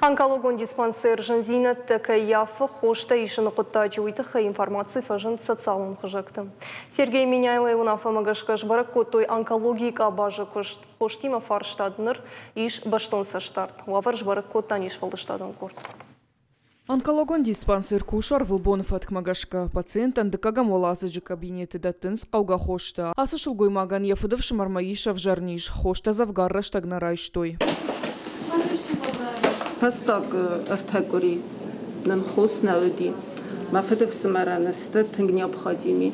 Онкологон диспансер зындзинӕдтӕ кӕй ййафы хостӕ исыны хъуыддаджы, уый тыххӕй информаци фӕзынд социалон хызӕгты. Сергей Меняйлойы уынаффӕмӕ гӕсгӕ сбӕрӕг кодтой онкологийы къабазы куыст. Хостимӕ фарстад ныр ис бӕстон цӕстдард. Уавӕр сбӕрӕг кодта не сфӕлдыстадон къорд. Онкологон диспансер кусы ӕрвылбоны фӕткмӕ гӕсгӕ. Пациенттӕн дыккӕгӕм уӕладзыджы кабинеты дӕттынц хъӕугӕ хостӕ. Ацы сылгоймагӕн йӕ фыдыфсымӕрмӕ ис ӕвзӕр низ, хостӕ дзӕвгар рӕстӕг нӕ райстой. Фӕстаг ӕртӕ къуыри нын хос нӕ уыди. Мӕ фыдыфсымӕрӕн сты тынг необходими.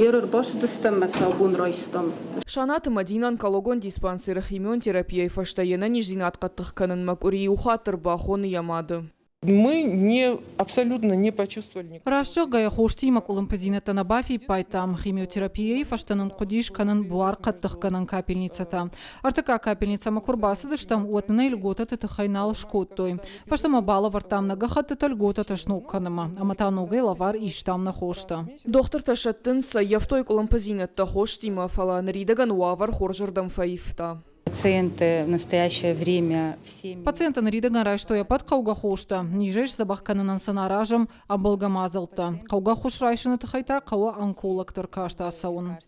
Ер ӕрбацыдыстӕм мӕ сӕ бон райстам. Санаты Мадинӕ онкологон диспансеры химион терапияйы фӕстӕ йе нӕниздзинад хъӕддых кӕнынмӕ къуыри иу хатт ӕрбахоны йӕ мады. Мы не, абсолютно не почувствовали. Раст зӕгъгӕйӕ, хостимӕ къуылымпыдзинӕдтӕ нӕ бафиппайдтам. Химиотерапияйы фӕстӕ нын хъуыдис кӕнын буар хъӕддыхгӕнӕн капельницӕтӕ. Ӕртыккаг капельницӕмӕ куы рбацыдыстӕм, уӕд нын ӕй льготӕты тыххӕй нал скодтой. Фӕстӕмӕ балӕвӕрдтам нӕ гӕххӕттытӕ льготӕтӕ сног кӕнынмӕ ӕмӕ та ногӕй лӕвар истам нӕ хостӕ. Дохтыртӕ сӕттынц, сӕййӕфтой къуылымпыдзинӕдтӕ хостимӕ, фӕлӕ ныридӕгӕн уавӕр хорзырдӕм фӕивта. Пациенты в настоящее время все... Пациенттӕ ныридӕгӕн райстой ӕппӕт хъӕугӕ хостӕ, низӕй сдзӕбӕх кӕнынӕн сын аразӕм ӕмбӕлгӕ мадзӕлттӕ. Хъӕугӕ ӕххуыс райсыны тыххӕй та хъӕуы онкологты ӕркаст ацӕуын.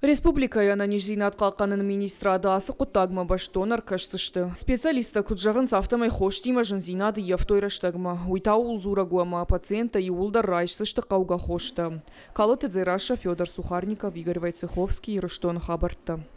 Республикӕйы ӕнӕниздзинад хъахъхъӕныны министрады ацы хъуыддагмӕ бӕстон ӕркӕсдзысты. Специалисттӕ куыд зӕгъынц, афтӕмӕй хостимӕ зындзинад ӕййӕфтой рӕстӕгмӕ. Уый та ууыл дзурӕг у, ӕмӕ пациенттӕ иууылдӕр райсдзысты хъӕугӕ хостӕ. Калоты Дзерассӕ, Федор Сухарников, Игорь Войцеховский, Ирыстоны хабӕрттӕ.